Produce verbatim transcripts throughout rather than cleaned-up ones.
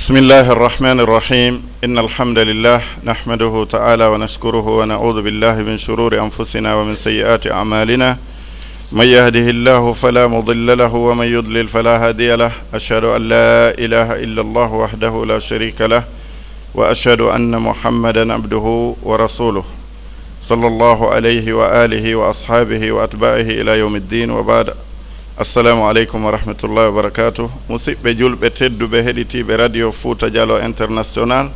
بسم الله الرحمن الرحيم. إن الحمد لله نحمده تعالى ونشكره ونعوذ بالله من شرور أنفسنا ومن سيئات أعمالنا. من يهده الله فلا مضل له ومن يضلل فلا هادي له. أشهد أن لا إله إلا الله وحده لا شريك له، وأشهد أن محمدا عبده ورسوله، صلى الله عليه وآله وأصحابه وأتباعه إلى يوم الدين، وبعد. السلام عليكم ورحمة الله وبركاته. Musidɓe julɓe tedduɓe heɗitiiɓe Radio Fuuta Jalo International,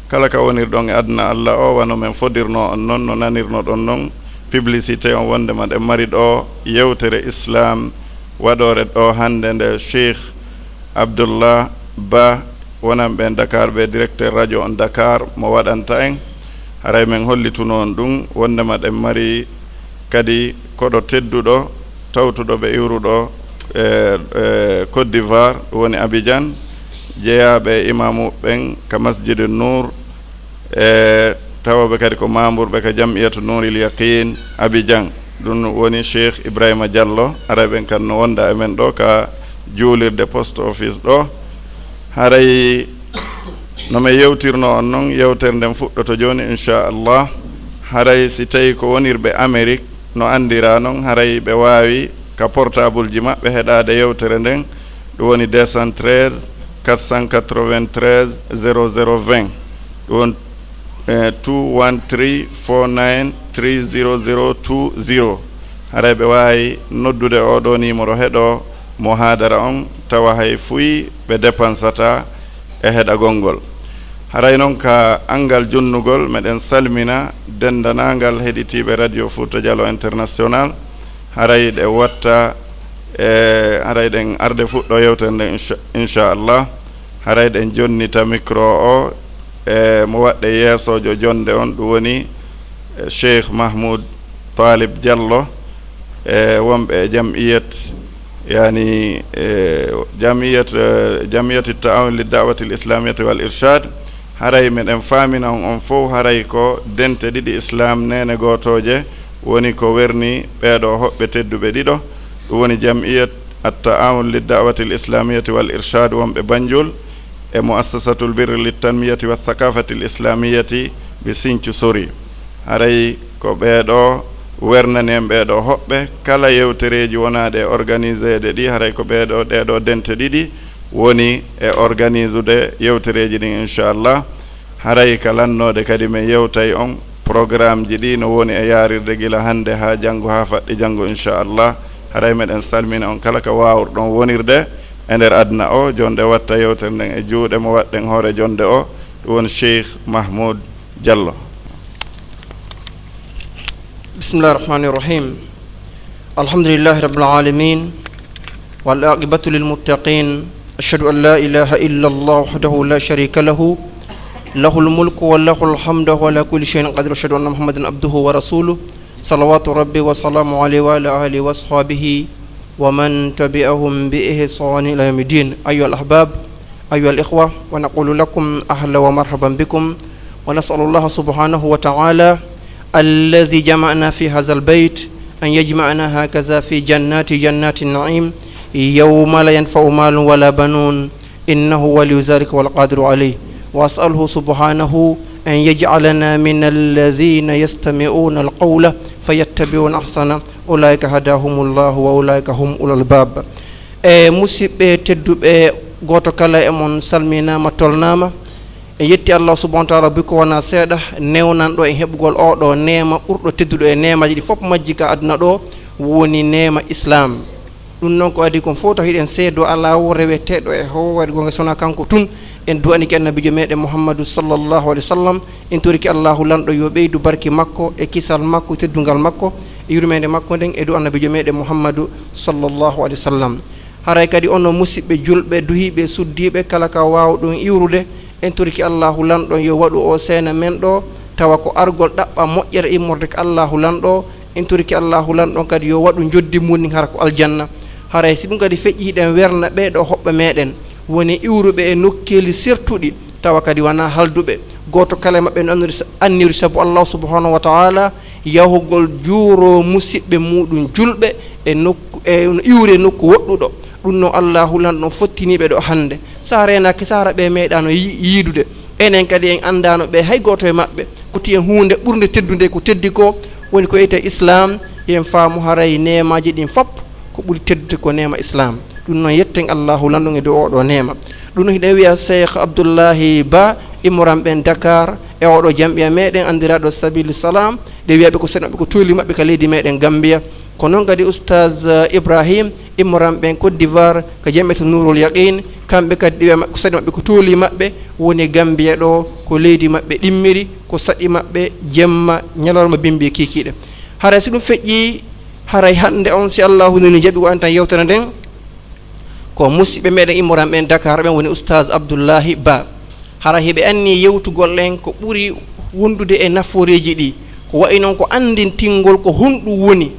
kala ka wonirɗon e aduna Allah o, wano men fodirno on non, no nanirnoɗon non publicité on, wondema ɗen mari ɗo yewtere Islam waɗore ɗo hannde nde Cheikh Abdullah Ba, wonan ɓen Dakar ɓe, directeur radio on Dakar, mo waɗanta en. Haray men hollituno on ɗum, wondema ɗen mari kadi koɗo tedduɗo, tawtuɗo ɓe iwruɗo e, e Côte d'Ivoire, ɗum woni Abidjan, jeyaaɓe e imamu ɓen ka Masjidi Nour, e tawooɓe kadi ko membre ɓe ka Jam'iyatu Nouril Yaqin Abidjan. Ɗum woni Cheikh Ibrahima Diallo. Haray ɓen kan no wonda e men ɗo ka juulirde post office ɗo. Haray no men yewtirno on non, yewtere nden fuɗɗoto jooni, inchallah. Haray si tawi ko wonirɓe Amérique no anndira non, haray ɓe waawi ka portable ji maɓɓe heɗaade yewtere nden. Ɗum woni deux cent treize, quatre cent quatre-vingt-treize, zéro zéro vingt. Ɗum woni, eh, two one three four nine three zero zero two zero. Haray ɓe waawi noddude oo ɗoo nimoro heɗoo muhaadara on, tawa hay fuy ɓe depansata e heɗagol ngol. Haray non ka anngal jonnugol, meɗen salmina denndaangal heɗitiiɓe Radio Fuuta Jalo International. Haray ɗe watta, e, haray ɗen arde fuɗɗo yewtere nden, incha-, inchallah. Haray ɗen jonnita micro o, e, mo waɗɗe yeesoojo jonnde on, ɗum woni, e, Cheikh Mahmoud Talib Diallo, e, wonɓe e jam'iyat, yani, e, jam'iyat, e, jam'iyat Ta'awun Lid Da'wati Al Islamiyati Wal Irshad. Haray meɗen faamina on, on fow, haray ko dente ɗiɗi Islam neene gootooje woni ko werni ɓeeɗo hoɓɓe tedduɓe ɗiɗo. Ɗum woni jam'iyat At Ta'awun Lid Da'wati Al Islamiyati Wal Irshad wonɓe Banjul, e Muassasatul Birri Lit Tanmiyati Wa Thaqafatil Islamiyati ɓe Sinthiou Sori. Haray ko ɓeeɗo wernani en ɓeeɗo hoɓɓe kala yewtereeji wonaaɗe e organiseede ɗi, haray ko ɓeeɗo, ɗeeɗo dente ɗiɗi woni e organisude yewtereeji ɗin, inchallah. Haray ka lannoode kadi men yewtay on programmeji ɗi no woni e yaarirde gila hannde haa janngo, haa faɗɗi janngo, inchallah. Haray meɗen salmina on kala ka waawruɗon wonirde e nder aduna o. Jonde watta yewtere nden e juuɗe mo waɗɗen hoore jonde o, ɗum woni Cheikh Mahmoud Diallo. بسم الله الرحمن الرحيم. الحمد لله رب العالمين، والعاقبة للمتقين. أشهد أن لا إله إلا الله وحده لا شريك له، له الملك وله الحمد وهو على كل شيء قدير. أشهد أن محمدا عبده ورسوله، صلوات ربي وسلامه عليه وعلى آله وأصحابه ومن تبعهم بإحسان إلى يوم الدين. أيها الأحباب، أيها الإخوة، ونقول لكم أهلا ومرحبا بكم، ونسأل الله سبحانه وتعالى الذي جمعنا في هذا البيت أن يجمعنا هكذا في جنات، جنات النعيم، يوم لا ينفع مال ولا بنون، إنه ولي ذلك والقادر عليه. وأسأله سبحانه أن يجعلنا من الذين يستمعون القول فيتبعون أحسنه، أولئك هداهم الله وأولئك هم أولو الألباب. E musidɓe tedduɓe, gooto kala e mon salminaama, tolnaama. En yetti Allah subhanahu wa taala, buy ko wonaa seeɗa, newnanɗo en heɓugol oo ɗoo neema ɓurɗo tedduɗo e neemaaji ɗi fof majji ka aduna ɗoo, woni neema Islam. Ɗum noon ko adii kon fof, taw hiɗen seedo alaa wo reweteeɗo e hoore gonga so wonaa kanko tun. En du'anike Annabiijo meɗen Muhammadu sallallahu alaihi wasallam, en torike Allahu Lanɗo yo ɓeydu barki makko e kisal makko, teddungal makko, e yurmeende makko nden, e dow Annabiijo meɗen Muhammadu sallallahu alaihi wasallam. Haray kadi onon musidɓe julɓe, duhiiɓe, suddiiɓe, kala ka waawɗon iwrude, en torike Allahu Lanɗo yo waɗu oo seena men ɗoo, tawa ko argol ɗaɓɓa moƴƴere immorde ka Allahu Lanɗo. En torike Allahu Lanɗo kadi yo waɗu njoddi mun ndin hara ko aljanna. Haray si ɗum kadi feƴƴi, hiɗen werna ɓee ɗoo hoɓɓe meɗen woni iwruɓe e nokkeeli sertuɗi, tawa kadi wonaa halduɓe. Gooto kala e maɓɓe no annori sa-, anniri sabu Allah subhanahu wa ta'ala yahugol juuroo musiɓɓe muuɗum julɓe e nokku, e no iwri e nokku woɗɗuɗo. Ɗum noon Allahu Lanɗo fottiniiɓe ɗoo hannde. Sa reenaaki, sa ara ɓe meeɗaano yi-, yiidude. Enen kadi en anndaano ɓe, hay gooto e maɓɓe. Ko ti en huunde ɓurnde teddunde ko teddi ko, woni ko wiyetee Islaam, yen faamu haray neemaaji ɗin fop, ko ɓuri teddude ko neema Islaam. Ɗum noon, yetten Allaahu lanɗo en e dow oo ɗoo neema. Ɗum noon, hiɗen wiya Seex Abdullaahi Ba, immoran ɓen Dakar, e oo ɗoo jam'iya meeɗen anndiraaɗo Sabiilu Salaam, ɗe wiya ɓe ko seɗi maɓɓe ko tooli maɓɓe ka leydi meeɗen Gammbiya. Ko noon kadi Oustaz, eh, Ibrahim, immoran ɓen Côte d'Ivoire, ka jam'iyyatu Nuurul Yaqiin, kamɓe kadi ɗe wiya maɓɓe ko seɗi maɓɓe ko tooli maɓɓe, woni Gammbiya ɗoo, ko leydi maɓɓe ɗimmiri, ko saɗi maɓɓe jemma, ñalorma, bimbi e kiikiiɗe. Haray si ɗum feƴƴii, haray hannde on, si Allaahu neli jaɓi, ko en tan yewtere nden, ko musiɓɓe meeɗen immoran ɓen Dakar ɓen, woni Oustaz Abdullaahi Ba. Hara hiɓe anni yewtugol en ko ɓuri wondude e nafooreeji ɗi, ko wayi noon ko anndintingol ko honɗum woni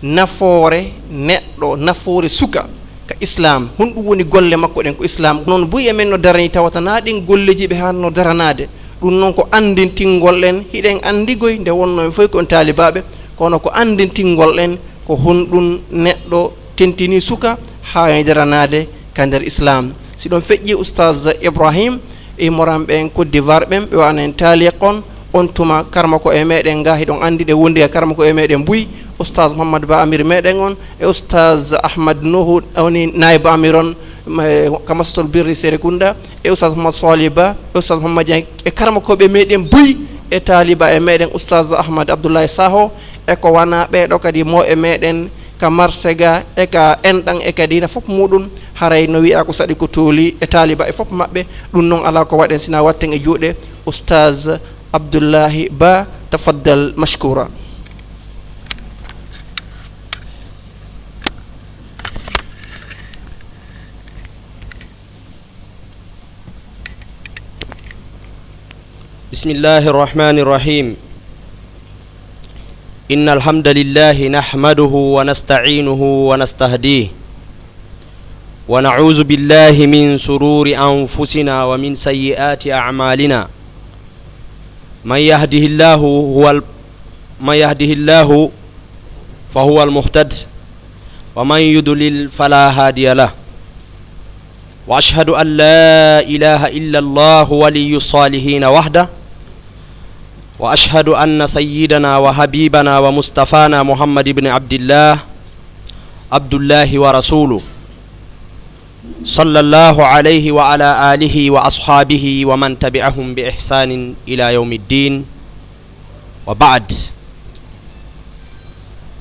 nafoore neɗɗo, nafoore suka ka Islaam, honɗum woni golle makko ɗen ko Islaam. Noon buy e men no darani tawata na ɗin golleeji ɓe haanno daranaade. Ɗum noon ko anndintingol en, hiɗen anndi goy nde wonnoo en fof ko en taalibaaɓe, kono ko anndintingol en ko honɗum neɗɗo tentini suka haa e daranaade ka nder Islaam. Si ɗon feƴƴi Oustaz Ibrahim, e immoran ɓen Côte d'Ivoire ɓen, ɓe waɗana en taaliq on, on tuma karmako e meɗen nga, hiɗon anndi ɗe wondi e karmako e meɗen buy, Oustaz Mouhammad Ba Amir meɗen on, e Oustaz Ahmad Nuhu, woni naayba Amir on, ma-, ka Massatul Birri Serekunda, e Oustaz Mouhammad Soli Ba, e Oustaz Mouhammad Dieng, e karmakoɓe meɗen buy, e taaliba e meɗen Oustaz Ahmad Abdoulaye Saho, e ko wana ɓeɗo kadi mo e meɗen ka marché ga, e ka enɗan, e kadi na fof muɗum, haray no wiya ko saɗi ko tooli, e taaliba e fof maɓɓe. Ɗum noon alaa ko waɗen sina watten e juuɗe Oustaz Abdullahi Ba, tafaddal mashkura. بسم الله الرحمن الرحيم. إن الحمد لله نحمده ونستعينه ونستهديه، ونعوذ بالله من شرور أنفسنا ومن سيئات أعمالنا. من يهده الله هو ال-، من يهده الله فهو المهتد، ومن يضلل فلا هادي له. وأشهد أن لا إله إلا الله ولي الصالحين وحده، وأشهد أن سيدنا وحبيبنا ومصطفانا محمد بن عبد الله عبد الله ورسوله، صلى الله عليه وعلى آله وأصحابه ومن تبعهم بإحسان إلى يوم الدين. وبعد،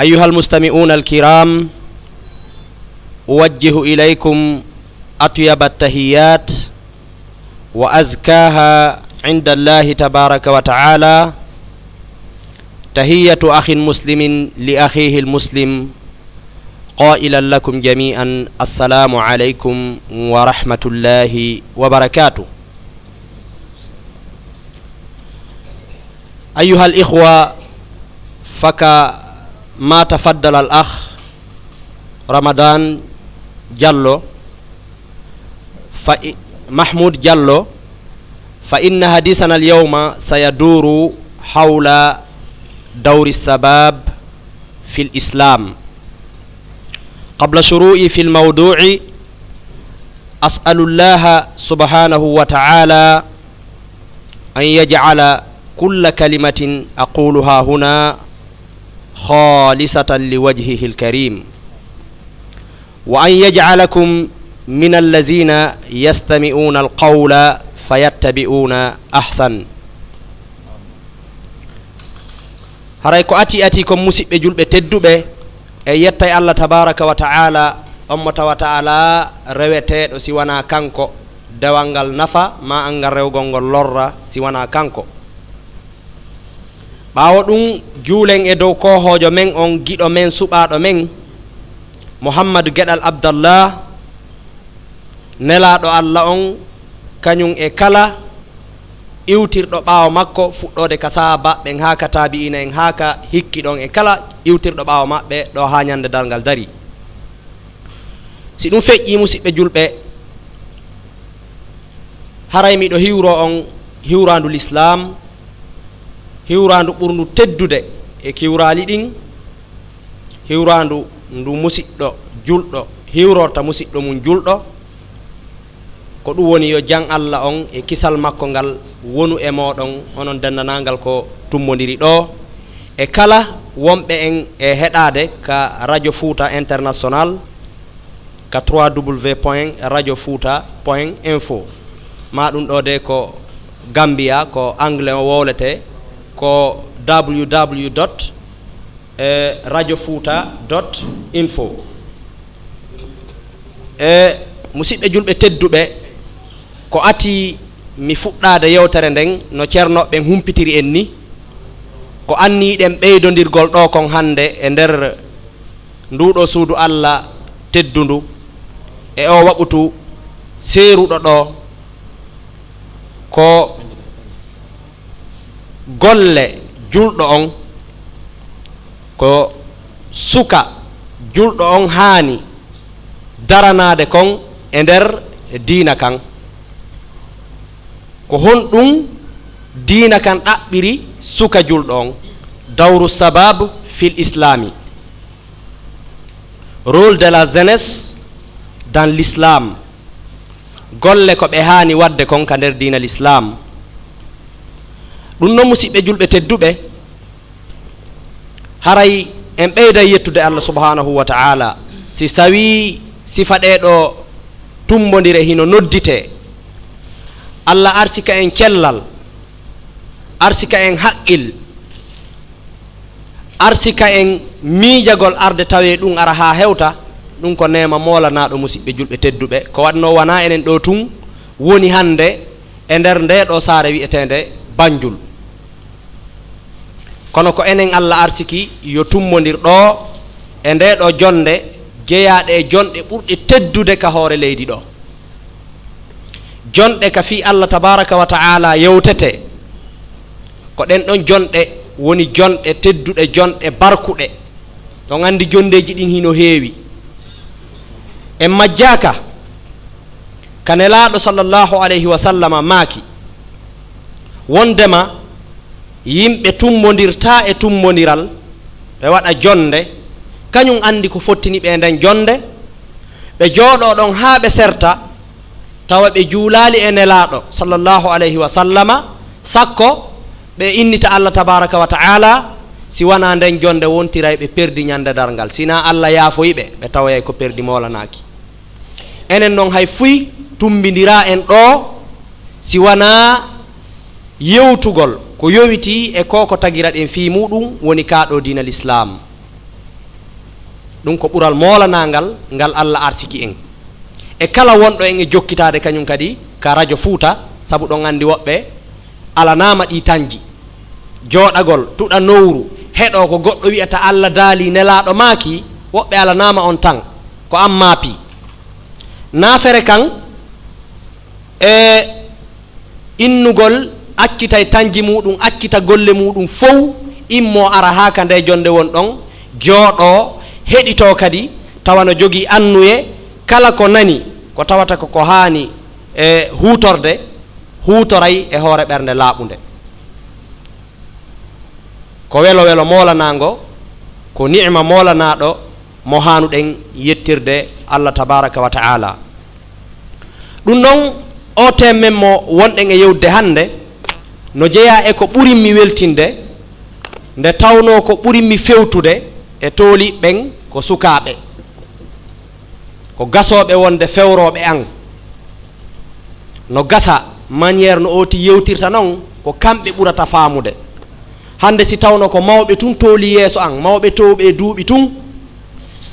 أيها المستمعون الكرام، أوجه إليكم أطيب التحيات وأزكاها عند الله تبارك وتعالى، تحية أخ مسلم لأخيه المسلم، قائلا لكم جميعا: السلام عليكم ورحمة الله وبركاته. أيها الإخوة، فكما تفضل الأخ رمضان جلو، فإ-، محمود جلو، فإن حديثنا اليوم سيدور حول دور الشباب في الإسلام. قبل شروعي في الموضوع، أسأل الله سبحانه وتعالى أن يجعل كل كلمة أقولها هنا خالصة لوجهه الكريم، وأن يجعلكم من الذين يستمعون القول فيتبعون أحسن. Haray ko ati ati kon, musiɓɓe julɓe tedduɓe, e yettay Allah tabaraka wa ta'ala, on mo tawata alaa reweteeɗo si wanaa kanko, dewal ngal nafa, ma anngal rewgol ngol lorra si wanaa kanko. Ɓaawo ɗum, juulen e dow koohoojo men on, giɗo men, suɓaaɗo men, Muhammadu Geɗal Abdallah, Nelaaɗo Allah on, kañum e kala iwtirɗo ɓaawo makko, fuɗɗoode ka sahaabaaɓe ɓen haa ka taabi'iina en, haa ka hikki ɗon, e kala iwtirɗo ɓaawo maɓɓe ɗo haa ñande darngal darii. Si ɗum feƴƴii, musiɓɓe julɓe, haray miɗo hiwroo on hiwraandu Lislaam, hiwraandu ɓurndu teddude e kiwraali ɗin, hiwraandu ndu musiɗɗo julɗo hiwrorta musiɗɗo mum julɗo, Ko ɗum woni yo jam Allah on e kisal makko ngal wonu e mooɗon, onon denndaangal ko tummondiri ɗoo, e kala wonɓe en e heɗaade ka Radio Fouta International, ka trois W point radio fouta point info. Ma ɗum ɗoo de ko Gambia, ko anglais o wowletee, ko W W W dot radio fouta dot info. E, musiɓɓe julɓe tedduɓe, ko adii mi fuɗɗaade yewtere nden no ceernooɓe ɓen humpitiri en ni, ko anniyiɗen ɓeydondirgol ɗoo kon hannde e nder nduu ɗoo suudu Allah teddundu e oo waɓutu seeruɗo ɗoo, ko golle julɗo on, ko suka julɗo on haani daranaade kon e nder diina kan. Ko honɗum diina kan ɗaɓɓiri suka julɗo on? Dawru sabab fil islami, rôle de la jeunesse dans l'islam. Golle ko ɓe haani waɗde kon ka nder diina l'islam. Ɗum non, musiɓɓe julɓe tedduɓe, haray en ɓeyday yettude Allah subhanahu wa ta'ala si sawii sifa ɗee ɗoo tummondire hino nodditee. Allah arsika en cellal, arsika en haqqil, arsika en miijagol arde tawee ɗum ara haa hewta. Ɗum ko neema moolanaaɗo, musiɓɓe julɓe tedduɓe. Ko waɗnoo wanaa enen ɗoo tun woni hannde e nder ndee ɗoo saare wi'eteende Banjul. Kono ko enen Allah arsiki yo tummondir ɗoo e ndee ɗoo jonnde jeyaaɗe e jonɗe ɓurɗe teddude ka hoore leydi ɗoo. Jonɗe ka fii Allah tabaraka wa ta'ala yewtete. Ko ɗen ɗon jonɗe woni jonɗe tedduɗe, jonɗe barkuɗe. On anndi jonndeeji ɗin hino heewi. En majjaaka ka Nelaaɗo sallallahu alayhi wa sallama maaki, wondema yimɓe tummondirtaa e tummondiral, ɓe waɗa jonnde, kañum anndi ko fottini ɓe e nden jonnde, ɓe jooɗoo ɗon haa ɓe serta, tawa ɓe juulaali e Nelaaɗo sallallahu alayhi wa sallama, sakko ɓe innita Allah tabaraka wa ta'ala, si wanaa nden jonnde wontiray ɓe perdi ñande darngal. Sinaa Allah yaafoyi ɓe, ɓe tawoyay ko perdi moolanaaki. Enen non hay fuy tumbindiraa en ɗoo si wanaa yewtugol ko yowitii e ko ko tagira ɗen fii muuɗum woni kaa ɗoo diina l'islam. Ɗum ko ɓural moolanaangal ngal Allah arsiki en. E kala wonɗo en e jokkitaade kañum kadi ka Radio Fouta, sabu ɗon anndi woɓɓe alanaama ɗii tanji. Jooɗagol, tuɗa nowru, heɗoo ko goɗɗo wi'ata Allah daali, Nelaaɗo maaki, woɓɓe alanaama on tan, ko an maapi. Naafere kan e innugol, accitay tanji muuɗum, accita golle muuɗum fow, immoo ara haa ka nde jonnde won ɗon, jooɗoo, heɗitoo kadi, tawa no jogii annuye, kala ko nani, ko tawata ko ko haani e huutorde, huutoray e hoore ɓernde laaɓunde. Ko welo welo moolanaango, ko ni'ima moolanaaɗo mo haanuɗen yettirde Allah tabaraka wa ta'ala. Ɗum ɗon, o thème men mo wonɗen e yewtude hannde, no jeyaa e ko ɓurimmi weltinde, nde tawnoo ko ɓurimmi fewtude e tooliiɓe ɓen ko sukaaɓe, ko gasooɓe wonde fewrooɓe an. No gasa, manière no ooti yewtirta non, ko kamɓe ɓurata faamude. Hannde si tawno ko mawɓe tun tooli yeeso an, mawɓe toowɓe e duuɓi tun,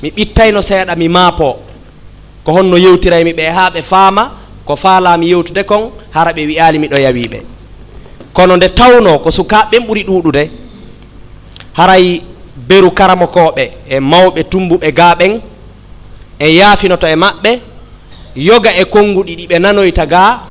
mi ɓittayno seeɗa, mi maapoo. Ko honno yewtiraymi ɓe haa ɓe faama ko faalaami yewtude kon, hara ɓe wi'aali miɗo yawii ɓe. Kono nde tawnoo ko sukaaɓe ɓen ɓuri ɗuuɗude, haray beru karamokooɓe e mawɓe tumbuɓe gaa ɓen, en yaafinoto e maɓɓe, yoga e konnguɗi ɗi ɓe nanoyta gaa,